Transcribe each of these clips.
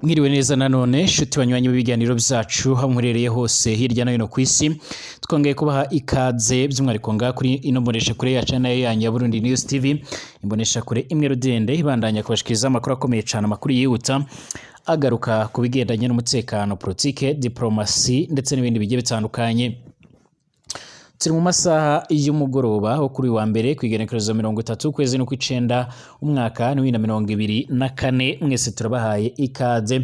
Mwiriwe neza nanone shuti banywanyi b'ibiganiro byacu aho muherereye hose hirya no hino ku isi. Twongeye kubaha ikaze by'umwihariko ngaha kuri ino mboneshakure yacu nayo yanyu ya Burundi News TV, imboneshakure imwe rudende ibandanya kubashikiriza amakuru akomeye cyane, amakuru yihuta agaruka ku bigendanye n'umutekano, politike, diplomasi ndetse n'ibindi bigiye bitandukanye. Turi mu masaha y'umugoroba wo kuri uyu wa mbere ku igenekerezo 30 ukwezi n'ukw'icenda umwaka wa 2024. Mwese turabahaye ikaze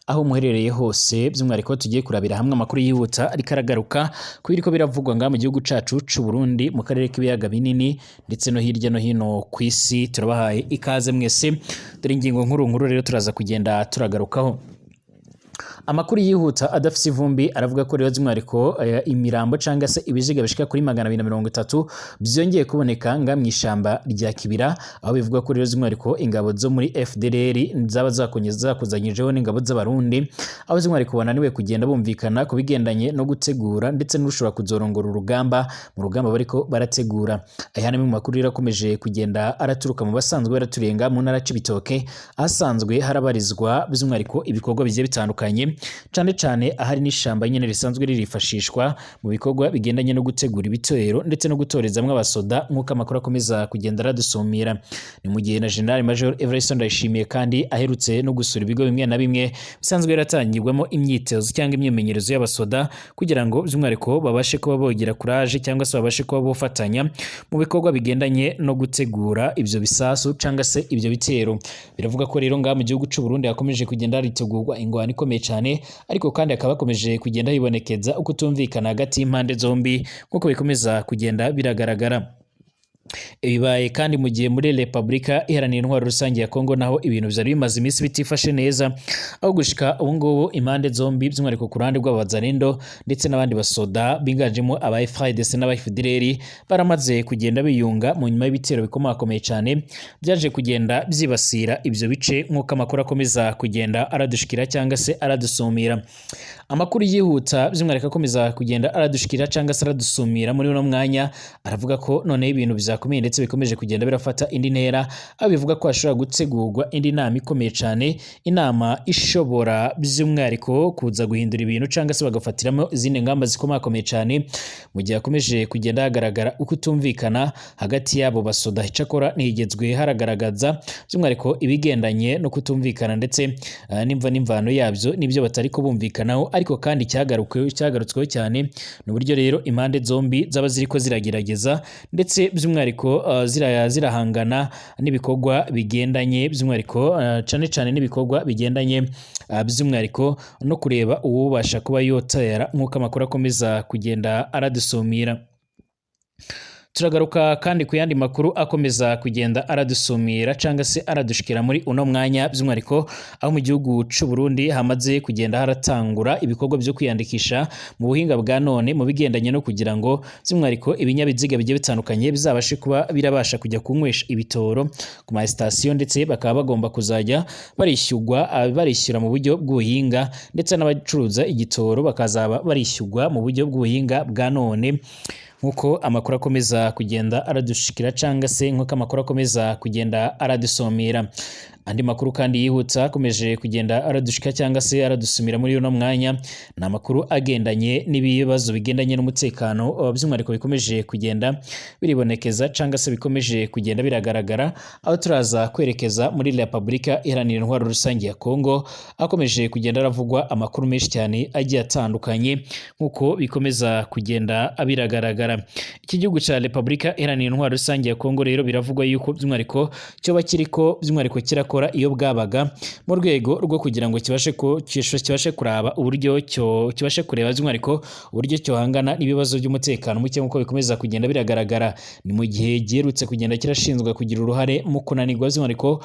aho muherereye hose, by'umwihariko tugiye kurabira hamwe amakuru yihuta ariko aragaruka ku biriko biravugwa ngaha mu gihugu cacu c'u Burundi, mu karere k'ibiyaga binini ndetse no hirya no hino ku isi. Turabahaye ikaze mwese. Dore ingingo nkuru nkuru rero turaza kugenda turagarukaho. Amakuru yihuta adafise ivumbi aravuga ko rero by'umwihariko imirambo cyangwa se ibiziga bishika kuri 230 byongeye kuboneka nga mw'ishamba rya Kibira, aho bivuga ko rero by'umwihariko ingabo zo muri FDLR zaba zakuzanyijeho n'ingabo z'Abarundi, aho by'umwihariko bananiwe kugenda bumvikana ku bigendanye no gutegura ndetse n'ushobora kuzorongora urugamba mu rugamba bariko barategura. Aya ni mu makuru rero akomeje kugenda araturuka mu basanzwe baraturenga mu ntara Cibitoke, ahasanzwe harabarizwa by'umwihariko ibikorwa bigiye bitandukanye, cane cane ahari n'ishamba nyene risanzwe ririfashishwa mu bikorwa bigendanye no gutegura ibitero ndetse no gutorezamwo abasoda, nk'uko amakuru akomeza kugenda aradusumira. Ni mu gihe na General Major Evariste Ndayishimiye kandi aherutse no gusura ibigo bimwe na bimwe bisanzwe biratangirwamo imyitozo cyangwa imyimenyerezo y'abasoda, kugira ngo by'umwihariko babashe kuba bogira courage cyangwa se babashe kuba bofatanya mu bikorwa bigendanye no gutegura ivyo bisasu cyangwa se ivyo bitero. Biravuga ko rero ngaha mu gihugu c'u Burundi hakomeje kugenda haritegurwa ingwano ikomeye cane, ariko kandi hakaba hakomeje kugenda hibonekeza ukutumvikana hagati y'impande zombi, nk'uko bikomeza kugenda biragaragara. Ibibaye kandi mu gihe muri Repubulika Iharanira Intwaro Rusange ya Kongo naho ibintu vyari bimaze iminsi bitifashe neza, aho gushika ubu ngubu impande zombi, by'umwihariko ku ruhande rw'abazarendo ndetse n'abandi basoda biganjemo aba FARDC n'aba FDLR, baramaze kugenda biyunga mu nyuma y'ibitero bikomakomeye cyane byaje kugenda byibasira ibyo bice, nk'uko amakuru akomeza kugenda aradushikira cyangwa se aradusumira. Amakuru yihuta by'umwihariko akomeza kugenda aradushikira cyangwa se aradusumira muri uno mwanya aravuga ko noneho ibintu byakomeye ndetse bikomeje kugenda birafata indi ntera, aho bivuga ko hashobora gutegurwa indi nama ikomeye cyane, inama ishobora by'umwihariko kuza guhindura ibintu cyangwa se bagafatiramo izindi ngamba zikomakomeye cyane, mu gihe hakomeje kugenda hagaragara ukutumvikana hagati y'abo basoda. Icyakora ntihigezwe haragaragaza by'umwihariko ibigendanye no kutumvikana ndetse n'imva n'imvano yabyo n'ibyo batari kubumvikanaho, ariko kandi cyagarutsweho cyane ni uburyo rero impande zombi zaba ziriko ziragerageza ndetse by'umwihariko zirahangana n'ibikorwa bigendanye by'umwihariko cane cane n'ibikorwa bigendanye by'umwihariko no kureba uwubasha kuba yotera, nk'uko amakuru akomeza kugenda aradusumira. Turagaruka kandi ku yandi makuru akomeza kugenda aradusumira cyangwa se aradushikira muri uno mwanya, by'umwihariko aho mu gihugu c'u Burundi hamaze kugenda haratangura ibikorwa byo kwiyandikisha mu buhinga bwa none mu bigendanye no kugira ngo by'umwihariko ibinyabiziga bigiye bitandukanye bizabashe kuba birabasha kujya kunywesha ibitoro ku ma sitasiyo, ndetse bakaba bagomba kuzajya barishyurwa, barishyura mu buryo bw'ubuhinga, ndetse n'abacuruza igitoro bakazaba barishyurwa mu buryo bw'ubuhinga bwa none, nk'uko amakuru akomeza kugenda aradushikira cyangwa se nk'uko amakuru akomeza kugenda aradusomera. Andi makuru kandi yihutsa akomeje kugenda aradushika cyangwa se aradusumira muri uno mwanya ni amakuru agendanye n'ibibazo bigendanye n'umutekano, by'umwihariko bikomeje kugenda biribonekeza cyangwa se bikomeje kugenda biragaragara, aho turaza kwerekeza muri Repubulika Iharanira Intwaro Rusange ya Kongo, akomeje kugenda aravugwa amakuru menshi cyane agiye atandukanye, nk'uko bikomeza kugenda biragaragara. Iki gihugu cya Repubulika Iharanira Intwaro Rusange ya Kongo rero biravugwa yuko by'umwihariko cyoba kiriko by'umwihariko kirakora iyo bwabaga mu rwego rwo kugira ngo kibashe kuraba uburyo cyo kibashe kureba by'umwihariko uburyo cyohangana n'ibibazo by'umutekano muke, nk'uko bikomeza kugenda biragaragara. Ni mu gihe giherutse kugenda kirashinzwe kugira uruhare mu kunanirwa by'umwihariko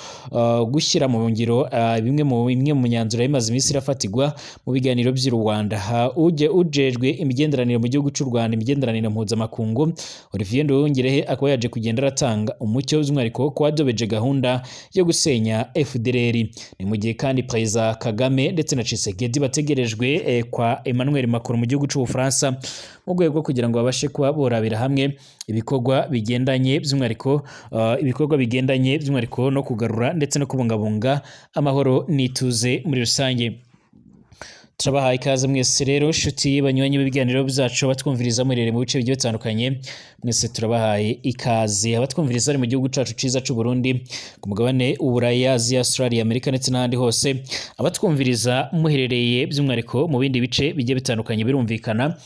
gushyira mu ngiro bimwe mu imwe mu myanzuro yamaze iminsi irafatirwa mu biganiro by'u Rwanda. Ujejwe imigenderanire mu gihugu cy'u Rwanda, imigenderanire mpuzamakungu mpuzamakungu. Olivier Nduhungirehe akaba yaje kugenda aratanga umucyo by'umwihariko ko wadobeje gahunda yo gusenya FDLR. Ni mu gihe kandi Perezida Kagame ndetse na Tshisekedi bategerejwe kwa Emmanuel Macron mu gihugu c'Ubufaransa, mu rwego rwo kugira ngo babashe kuba borabira hamwe ibikorwa bigendanye by'umwihariko ibikorwa bigendanye by'umwihariko no kugarura ndetse no kubungabunga amahoro n'ituze muri rusange. Turabahaye ikaze mwese rero, nshuti banywanyi b'ibiganiro byacu, abatwumviriza murere mu bice bigiye bitandukanye, mwese turabahaye ikaze. Abatwumviriza bari mu gihugu cacu ciza c'u Burundi, ku mugabane w'Uburaya, Aziya, Australia, Amerika ndetse n'ahandi hose, abatwumviriza muherereye by'umwihariko mu bindi bice bigiye bitandukanye, birumvikana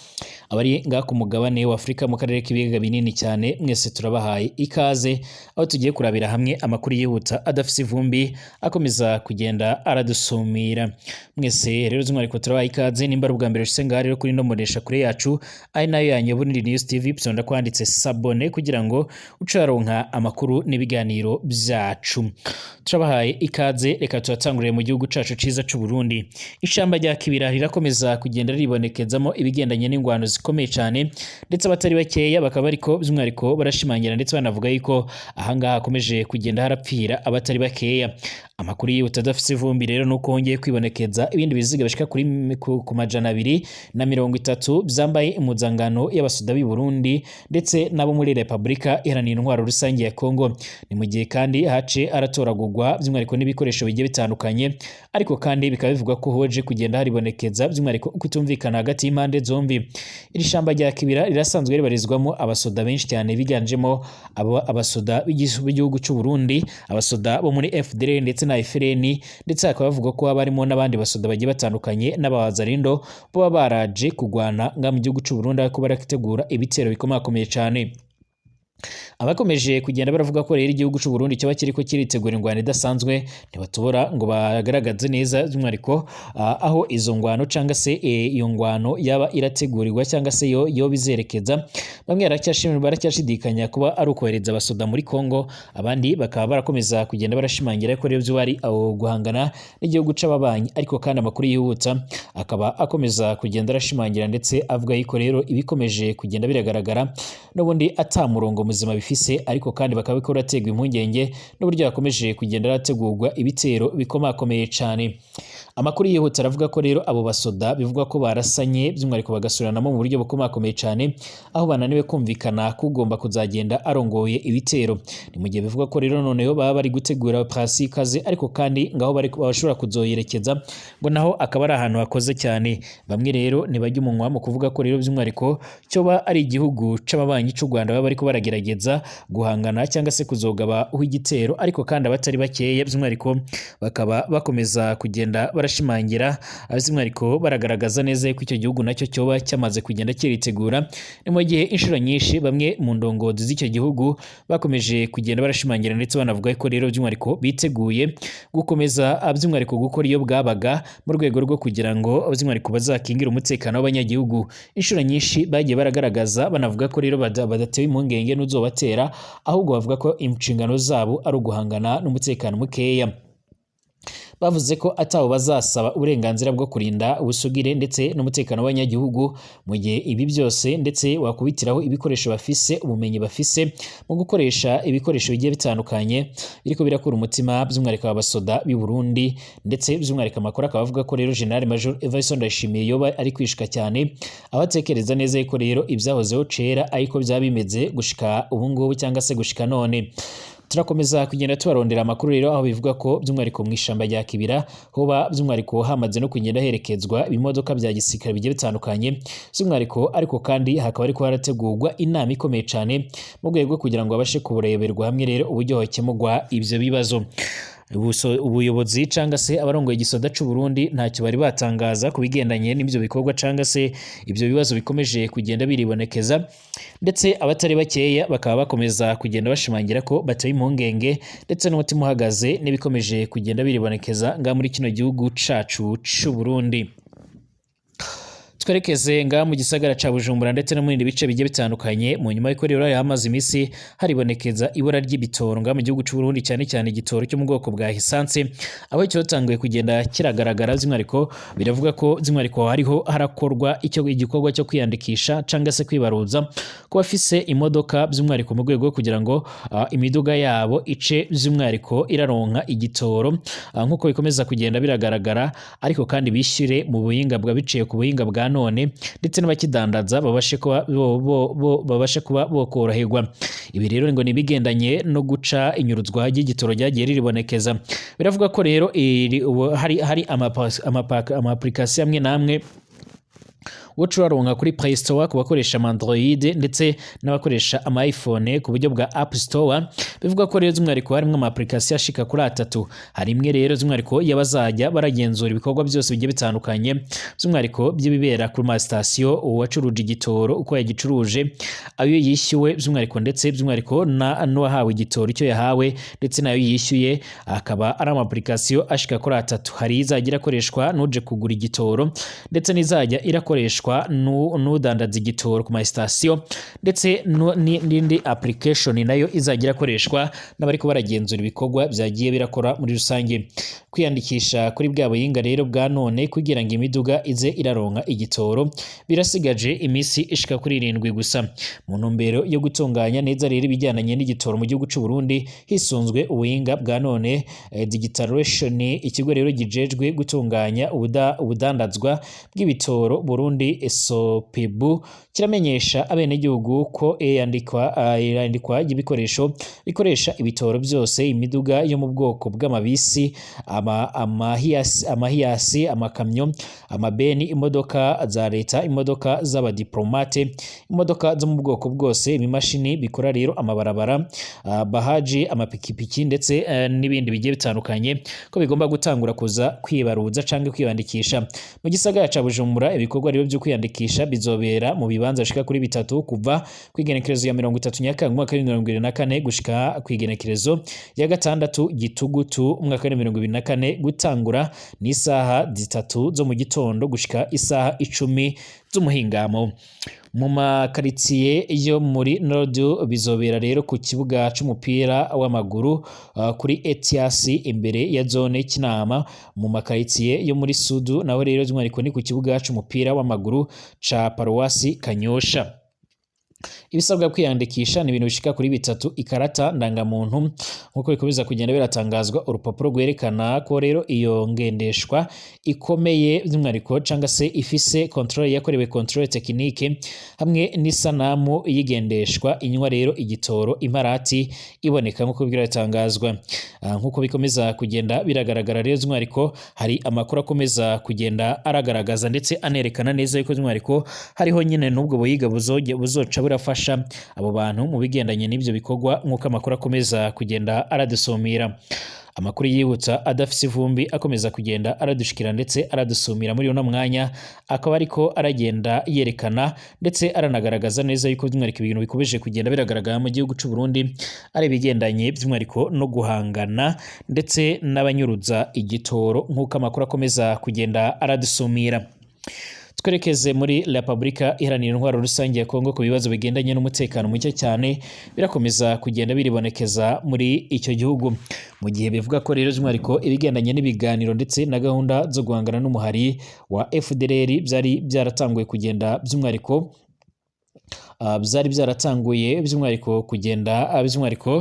abari ngaha ku mugabane wa Afurika mu karere k'ibiyaga binini cyane, mwese turabahaye ikaze, aho tugiye kurabira hamwe amakuru yihuta adafise ivumbi akomeza kugenda aradusumira. Mwese rero by'umwihariko turabahaye ikaze. Nimba ari ubwa mbere ushitse ngaha rero kuri ino mbonesha kure yacu ari nayo yanyu Burundi News TV, psonda kwanditse s'abonner kugira ngo ucaronka amakuru n'ibiganiro byacu. Turabahaye ikaze. Reka turatangurire mu gihugu cacu ciza c'u Burundi. Ishamba rya Kibira rirakomeza kugenda ribonekezamo ibigendanye n'ingwano zikomeye cyane, ndetse abatari bakeya bakaba bariko by'umwihariko barashimangira ndetse banavuga yuko ahangaha hakomeje kugenda harapfira abatari bakeya. Amakuru yihuta adafise ivumbi rero nuko hongeye kwibonekeza ibindi biziga bishika ku 230 byambaye impuzangano y'abasoda b'i Burundi ndetse n'abo muri Repubulika Iharanira Intwaro Rusange ya Kongo. Ni mu gihe kandi hace aratoragurwa by'umwihariko n'ibikoresho bigiye bitandukanye, ariko kandi bikaba bivugwa ko hoje kugenda haribonekeza by'umwihariko kutumvikana hagati y'impande zombi. Iri shamba rya Kibira rirasanzwe ribarizwamo abasoda benshi cyane, biganjemo abasoda b'igihugu cy'u Burundi, abasoda bo muri FDLR ndetse na FLN, ndetse hakaba bavugwa ko haba harimo n'abandi basoda bagiye batandukanye n'abawazarindo baba baraje kugwana nga mu gihugu cy'u Burundi, ariko barategura ibitero bikomakomeye cyane. Abakomeje kugenda baravuga ko rero igihugu cy'u Burundi cyaba kiriko kiritegura ingwano idasanzwe, ntibatobora ngo bagaragaze neza by'umwihariko aho izo ngwano cyangwa se iyo ngwano yaba irategurirwa cyangwa se yo bizerekeza. Bamwe baracyashidikanya kuba ari ukohereza abasoda muri Kongo, abandi bakaba barakomeza kugenda barashimangira ko rero byo ari aho guhangana n'igihugu c'ababanyi. Ariko kandi amakuru yihuta akaba akomeza kugenda arashimangira ndetse avuga yuko rero ibikomeje kugenda biragaragara n'ubundi ata murongo muzima bifise, ariko kandi bakaba bariko baraterwa impungenge n'uburyo hakomeje kugenda harategurwa ibitero bikomakomeye cane. Amakuru yihuta aravuga ko rero abo basoda bivugwa ko barasanye by'umwihariko bagasubiranamo mu buryo bukomakomeye cane, aho bananiwe kumvikana kugomba kuzagenda arongoye ibitero. Ni mu gihe bivugwa ko rero noneho baba bari gutegura operasiyo ikaze, ariko kandi ngaho bari bashobora kuzoyerekeza ngo naho akaba ari ahantu hakoze cyane. Bamwe rero ntibajya umunwa mu kuvuga ko rero by'umwihariko cyoba ari igihugu c'ababanyi c'u Rwanda baba bariko baragerageza guhangana cyangwa se kuzogaba igitero, ariko kandi abatari bakeya by'umwihariko bakaba bakomeza kugenda barashimangira by'umwihariko baragaragaza neza ko icyo gihugu nacyo cyoba cyamaze kugenda kiritegura. Ni mu gihe inshuro nyinshi bamwe mu ndongozi z'icyo gihugu bakomeje kugenda barashimangira ndetse banavuga ko rero by'umwihariko biteguye gukomeza by'umwihariko gukora iyo bwabaga mu rwego rwo kugira ngo by'umwihariko bazakingire umutekano w'abanyagihugu. Inshuro nyinshi bagiye baragaragaza banavuga ko rero badatewe impungenge n'uzobatera, ahubwo bavuga ko inshingano zabo ari uguhangana n'umutekano mukeya. Bavuze ko atabo bazasaba uburenganzira bwo kurinda ubusugire ndetse n'umutekano w'abanyagihugu, mu gihe ibi byose ndetse wakubitiraho ibikoresho bafise, ubumenyi bafise mu gukoresha ibikoresho bigiye bitandukanye, biriko birakura umutima by'umwihariko abasoda b'i Burundi. Ndetse by'umwihariko amakuru akaba avuga ko rero General Major Evariste Ndayishimiye yoba ari kwishika cyane, aho atekereza neza yuko rero ibyahozeho cera ariko byaba bimeze gushika ubu ngubu cyangwa se gushika none. Turakomeza kugenda tubarondera amakuru rero aho bivuga ko by'umwihariko mu ishamba rya Kibira hoba by'umwihariko hamaze no kugenda herekezwa ibimodoka bya gisirikare bigiye bitandukanye by'umwihariko, ariko kandi hakaba ariko harategurwa inama ikomeye cyane mu rwego rwo kugira ngo babashe kureberwa hamwe rero uburyo hokemurwa ibyo bibazo. Ubuyobozi cyangwa se abarongoye igisoda c'u Burundi ntacyo bari batangaza ku bigendanye n'ibyo bikorwa cyangwa se ibyo bibazo bikomeje kugenda biribonekeza, ndetse abatari bakeya bakaba bakomeza kugenda bashimangira ko bateye impungenge ndetse n'umutima uhagaze n'ibikomeje kugenda biribonekeza nga muri kino gihugu cacu c'u Burundi. Twerekeze ngaha mu gisagara ca Bujumbura ndetse no mu bindi bice bigiye bitandukanye. Mu nyuma y'uko rero hari hamaze imisi haribonekeza ibura ry'ibitoro ngaha mu gihugu c'u Burundi, cyane cyane igitoro cyo mu bwoko bwa essence, aho cyotanguye kugenda kiragaragara. By'umwihariko biravuga ko by'umwihariko hariho harakorwa icyo igikorwa cyo kwiyandikisha cyangwa se kwibaruza ku bafise imodoka, by'umwihariko mu rwego kugira ngo imiduga yabo ice by'umwihariko iraronka igitoro, nk'uko bikomeza kugenda biragaragara, ariko kandi bishyure mu buhinga bwa biciye ku buhinga bwa none, ndetse n'abakidandaza babashe kuba babashe kuba bokoroherwa. Ibi rero ngo ni ibigendanye no guca inyuruzwa ry'igitoro ryagiye riribonekeza. Biravuga ko rero hari ama application amwe n'amwe woca uraronka kuri Play Store ku bakoresha ama Android ndetse n'abakoresha ama iPhone ku buryo bwa App Store. Bivuga ko rero by'umwihariko harimo ama application ashika kuri atatu. Hari imwe rero by'umwihariko y'abazajya baragenzura ibikorwa byose bigiye bitandukanye, by'umwihariko by'ibibera kuri ma station, uwacuruje igitoro uko yagicuruje, ayo yishyuwe by'umwihariko, ndetse by'umwihariko n'uwahawe igitoro icyo yahawe ndetse n'ayo yishyuye. Akaba ari ama application ashika kuri atatu. Hari izajya irakoreshwa n'uje kugura igitoro, ndetse n'izajya irakoreshwa n'udandaza igitoro ku ma station, ndetse n'indi application nayo izajya irakoreshwa n'abariko baragenzura ibikorwa byagiye birakora muri rusange. Kwiyandikisha kuri bwa buhinga rero bwa none kugira ngo imiduga ize iraronka igitoro birasigaje iminsi ishika kuri 7 gusa, mu ntumbero yo gutunganya neza rero ibijyananye n'igitoro mu gihugu c'u Burundi hisunzwe ubuhinga bwa none, digitalization. Ikigo rero gijejwe gutunganya ubudandazwa bw'ibitoro Burundi Sopebu kiramenyesha abenegihugu ko iyandikwa ry'ibikoresho bikoresha ibitoro byose, imiduga yo mu bwoko bw'amabisi, amahiyasi, amakamyo, amabeni, imodoka za leta, imodoka z'abadiplomate, imodoka zo mu bwoko bwose, ibimashini bikora rero amabarabara, bahaji, amapikipiki ndetse n'ibindi bigiye bitandukanye, ko bigomba gutangura kuza kwibaruza canke kwiyandikisha. Mu gisagara ca Bujumbura ibikorwa rero byo kwiyandikisha bizobera mu bibanza bishika kuri bitatu, kuva ku igenekerezo ya 30 Nyakanga umwaka wa 2024 gushika ku igenekerezo ya 6 Gitugutu umwaka wa 2024, gutangura n'isaha 3 zo mu gitondo gushika isaha 10 z'umuhingamo. Mu makaritsiye yo muri Nord bizobera rero ku kibuga c'umupira w'amaguru, kuri Etias imbere ya zone Kinama. Mu makaritsiye yo muri Sud naho rero by'umwihariko ni ku kibuga c'umupira w'amaguru ca Paruwasi Kanyosha. Ibisabwa kwiyandikisha ni ibintu bishika kuri bitatu: ikarata ndangamuntu nk'uko bikomeza kugenda biratangazwa, urupapuro rwerekana ko rero iyo ngendeshwa ikomeye by'umwihariko cyangwa se ifise contrôle, yakorewe contrôle technique, hamwe n'isanamu y'igendeshwa inywa rero igitoro, imparati iboneka nk'uko biratangazwa. Nk'uko bikomeza kugenda biragaragara rero by'umwihariko hari amakuru akomeza kugenda aragaragaza ndetse anerekana neza yuko by'umwihariko hariho nyine n'ubwo buhiga buzoca burafasha abo bantu mu bigendanye n'ibyo bikorwa, nk'uko amakuru akomeza kugenda aradusumira. Amakuru yibutsa adafise ivumbi akomeza kugenda aradushikira ndetse aradusumira muri uno mwanya, akaba ariko aragenda yerekana ndetse aranagaragaza neza yuko by'umwihariko ibintu bikomeje kugenda biragaragara mu gihugu c'u Burundi ari ibigendanye by'umwihariko no guhangana ndetse n'abanyuruza igitoro, nk'uko amakuru akomeza kugenda aradusumira. Twerekeze muri Repubulika Iharanira Intwaro Rusange ya Kongo ku bibazo bigendanye n'umutekano muke cyane birakomeza kugenda biribonekeza muri icyo gihugu, mu gihe bivuga ko rero by'umwihariko ibigendanye n'ibiganiro ndetse na gahunda zo guhangana n'umuhari wa FDLR byari byaratanguye kugenda by'umwihariko byari byaratanguye by'umwihariko kugenda by'umwihariko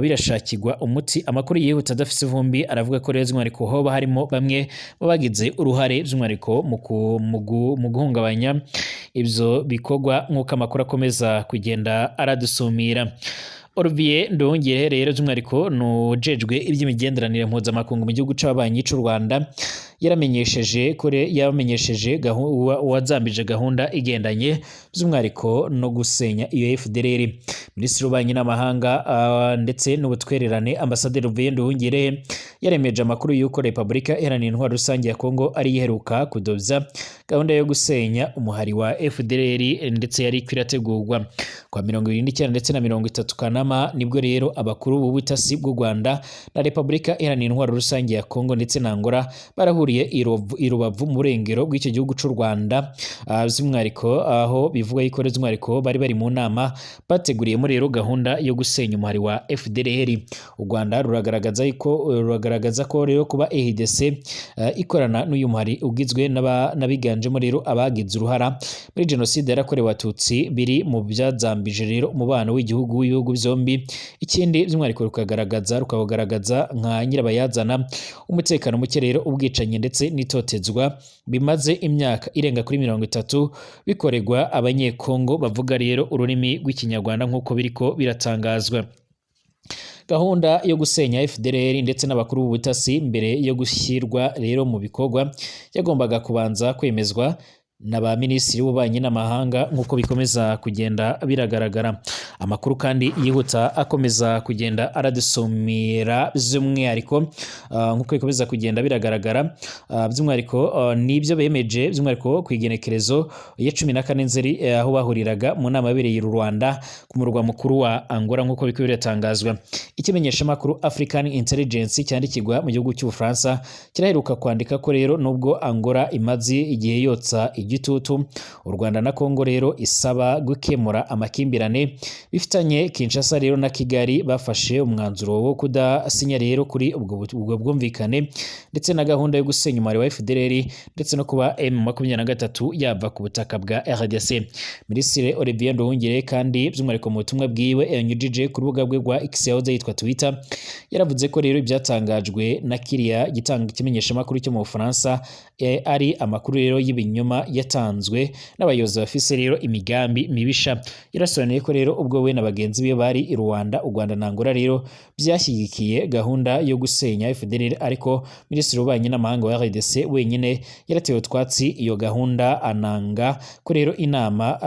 birashakirwa umuti. Amakuru yihuta adafise ivumbi aravuga ko rero by'umwihariko hoba harimo bamwe mu bagize uruhare by'umwihariko mu guhungabanya ibyo bikorwa, nk'uko amakuru akomeza kugenda aradusumira. Olivier Nduhungirehe rero by'umwihariko nujejwe iby'imigenderanire mpuzamakungu mu gihugu c'ababanyi c'u Rwanda, yaramenyesheje kure yamenyesheje uwazambije gahunda igendanye by'umwihariko no gusenya iyo FDLR. Minisitiri w'Ububanyi n'Amahanga ndetse n'Ubutwererane, Ambasaderi Olivier Nduhungirehe, Yaremeje amakuru y'uko Repubulika Iharanira Intwaro Rusange ya Kongo ari iheruka kudobya gahunda yo gusenya umuhari wa FDLR ndetse yari irategurwa kwa 29 ndetse na 30 Kanama. Nibwo rero abakuru b'ubutasi bw'u Rwanda na Repubulika Iharanira Intwaro Rusange ya Kongo ndetse na Angola barahuriye i Rubavu mu burengero bw'icyo gihugu cy'u Rwanda, by'umwihariko aho bivugwa yuko by'umwihariko bari mu nama bateguriyemo rero gahunda yo gusenya umuhari wa FDLR. U Rwanda ruragaragaza ko rero kuba RDC ikorana n'uyu muhari ugizwe n'abiganjemo rero abagize uruhara muri jenoside yarakorewe Abatutsi biri mu byazambije rero umubano w'igihugu w'ibihugu byombi. Ikindi by'umwihariko rukawugaragaza nka nyirabayazana umutekano muke rero, ubwicanyi ndetse n'itotezwa bimaze imyaka irenga kuri 30 bikorerwa Abanyekongo bavuga rero ururimi rw'Ikinyarwanda nk'uko biriko biratangazwa. Gahunda yo gusenya FDLR ndetse n'abakuru b'ubutasi mbere yo gushyirwa rero mu bikorwa yagombaga kubanza kwemezwa na ba minisitiri w'ububanyi n'amahanga nk'uko bikomeza kugenda biragaragara. Amakuru kandi yihuta akomeza kugenda aradusumira by'umwihariko, nk'uko bikomeza kugenda biragaragara, by'umwihariko nibyo bemeje by'umwihariko ku igenekerezo ya 14 Nzeri, aho bahuriraga mu nama yabereye i Rwanda ku murwa mukuru wa Angola nk'uko biko biratangazwa. Ikimenyeshamakuru African Intelligence cyandikirwa mu gihugu cy'Ubufaransa kiraheruka kwandika ko rero nubwo Angola imaze igihe yotsa igitutu u Rwanda na Kongo rero isaba gukemura amakimbirane bifitanye, Kinshasa rero na Kigali bafashe umwanzuro wo kudasinya rero kuri ubwo bwumvikane ndetse na gahunda yo gusenya umubare wa FDLR ndetse no kuba M23 yava ku butaka bwa RDC. Minisitiri Olivier Nduhungirehe kandi by'umwihariko mu butumwa bwiwe yanyujije ku rubuga rwe rwa X yahoze yitwa Twitter, yaravuze ko rero ibyatangajwe na kiriya gitanga ikimenyeshamakuru cyo mu Bufaransa ari amakuru rero y'ibinyoma yatanzwe n'abayobozi bafise rero imigambi mibisha. Yarasobanuye ko rero ubwo we na bagenzi be bari i Rwanda, u Rwanda na Angola rero byashyigikiye gahunda yo gusenya FDLR, ariko Minisitiri w'Ububanyi n'Amahanga wa RDC wenyine yaratewe utwatsi iyo gahunda, ananga ko rero inama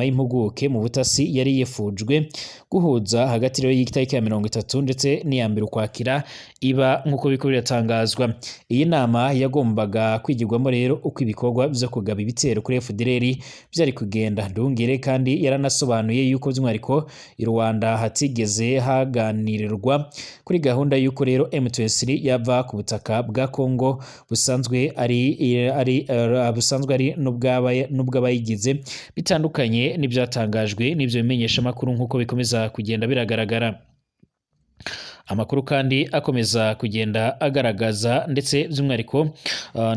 y'impuguke mu butasi yari yifujwe guhuza hagati rero y'itariki ya 30 ndetse n'iya 1 Ukwakira iba nk'uko biriko biratangazwa. Iyi nama yagombaga kwigirwamo rero uko ibikorwa byo kugaba ibitero kuri FDLR byari kugenda. Nduhungirehe kandi yaranasobanuye yuko by'umwihariko i Rwanda hatigeze haganirirwa kuri gahunda y'uko rero M23 yava ku butaka bwa Kongo busanzwe ari n'ubw'abayigize, bitandukanye n'ibyatangajwe n'ibyo bimenyeshamakuru nk'uko bikomeza kugenda biragaragara. Amakuru kandi akomeza kugenda agaragaza ndetse by'umwihariko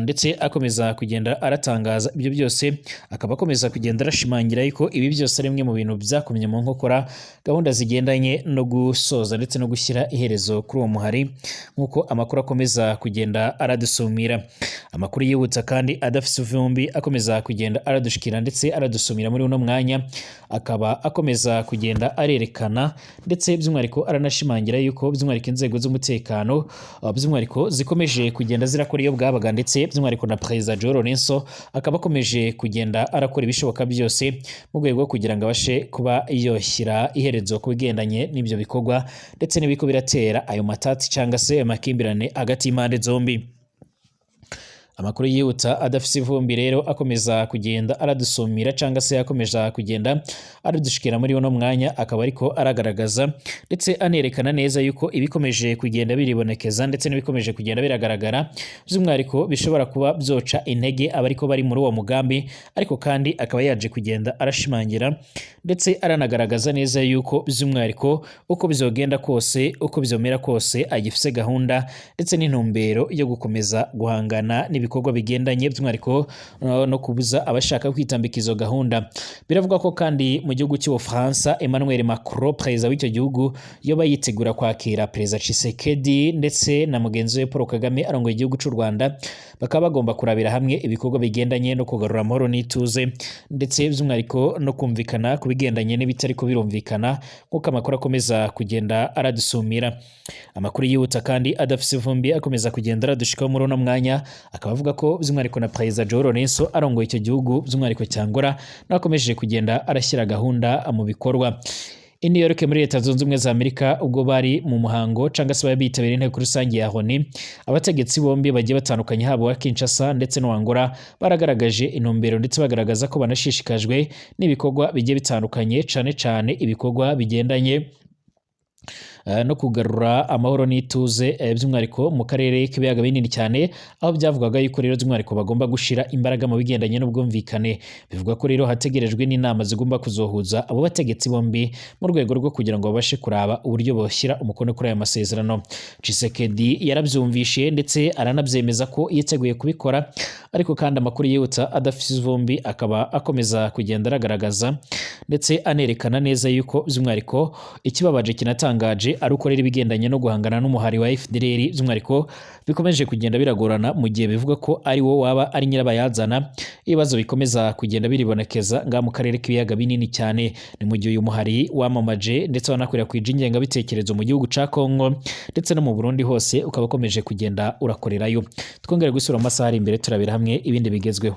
ndetse akomeza kugenda aratangaza ibyo byose, akaba akomeza kugenda arashimangira yuko ibi byose ari bimwe mu bintu byakomye mu nkokora gahunda zigendanye no gusoza ndetse no gushyira iherezo kuri uwo muhari, nk'uko amakuru akomeza kugenda aradusumira. Amakuru yibutsa kandi adafise ivumbi akomeza kugenda aradushikira ndetse aradusumira muri uno mwanya, akaba akomeza kugenda arerekana ndetse by'umwihariko aranashimangira yuko by'umwihariko inzego z'umutekano by'umwihariko zikomeje kugenda zirakora iyo bwabaga, ndetse by'umwihariko na Perezida João Lourenço akaba akomeje kugenda arakora ibishoboka byose mu rwego rwo kugira ngo abashe kuba yoshyira iherezo ku bigendanye n'ibyo bikorwa ndetse n'ibiko biratera ayo matati cyangwa se amakimbirane hagati y'impande zombi. Amakuru yihuta adafise ivumbi rero akomeza kugenda aradusumira cyangwa se akomeza kugenda aradushikira muri uno mwanya, akaba ariko aragaragaza ndetse anerekana neza yuko ibikomeje kugenda biribonekeza ndetse n'ibikomeje kugenda biragaragara by'umwihariko bishobora kuba byoca intege abariko bari muri uwo mugambi, ariko kandi akaba yaje kugenda arashimangira ndetse aranagaragaza neza yuko by'umwihariko uko bizogenda kose, uko bizomera kose, agifise gahunda ndetse n'intumbero yo gukomeza guhangana ibikorwa bigendanye by'umwihariko no kubuza abashaka kwitambika izo gahunda. Biravuga ko kandi mu gihugu cy'Ubufaransa Emmanuel Macron, perezida w'icyo gihugu, yoba yitegura kwakira Perezida Tshisekedi ndetse na mugenzi we Paul Kagame arongoye igihugu cy'u Rwanda, bakaba bagomba kurabira hamwe ibikorwa bigendanye no kugarura amahoro n'ituze ndetse by'umwihariko no kumvikana ku bigendanye n'ibitariko birumvikana, nk'uko amakuru akomeza kugenda aradusumira. Amakuru yihuta kandi adafise ivumbi akomeza kugenda aradushikaho muri uno mwanya, akaba avuga ko by'umwihariko na Perezida João Lourenço arongoye icyo gihugu by'umwihariko cya Angola nakomeje kugenda arashyira gahunda mu bikorwa. I New York muri Leta Zunze Ubumwe za Amerika, ubwo bari mu muhango cyangwa se bari bitabiriye inteko rusange ya ONU, abategetsi bombi bagiye batandukanye, haba uwa Kinshasa ndetse n'uwa Angola, baragaragaje intumbero ndetse bagaragaza ko banashishikajwe n'ibikorwa bigiye bitandukanye, cane cane ibikorwa bigendanye no kugarura amahoro n'ituze, by'umwihariko mu karere k'ibiyaga binini cyane, aho byavugaga yuko rero by'umwihariko bagomba gushira imbaraga mu bigendanye n'ubwumvikane. Bivugwa ko rero hategerejwe n'inama zigomba kuzohuza abo bategetsi bombi mu rwego rwo kugira ngo babashe kuraba uburyo boshyira umukono kuri aya masezerano. Tshisekedi yarabyumvishe ndetse aranabyemeza ko yiteguye kubikora, ariko kandi amakuru yihuta adafite ivumbi akaba akomeza kugenda aragaragaza ndetse anerekana neza yuko by'umwihariko ikibabaje kinatangaje ari uko rero ibigendanye no guhangana n'umuhari wa FDLR by'umwihariko bikomeje kugenda biragorana, mu gihe bivuga ko ari wo waba ari nyirabayazana ibibazo bikomeza kugenda biribonekeza ngaha mu karere k'ibiyaga binini cyane. Ni mu gihe uyu muhari wamamaje ndetse wanakwirakwije ingengabitekerezo mu gihugu ca Kongo ndetse no mu Burundi hose, ukaba ukomeje kugenda urakorerayo. Twongere gusura mu masaha ari imbere, turabira hamwe ibindi bigezweho.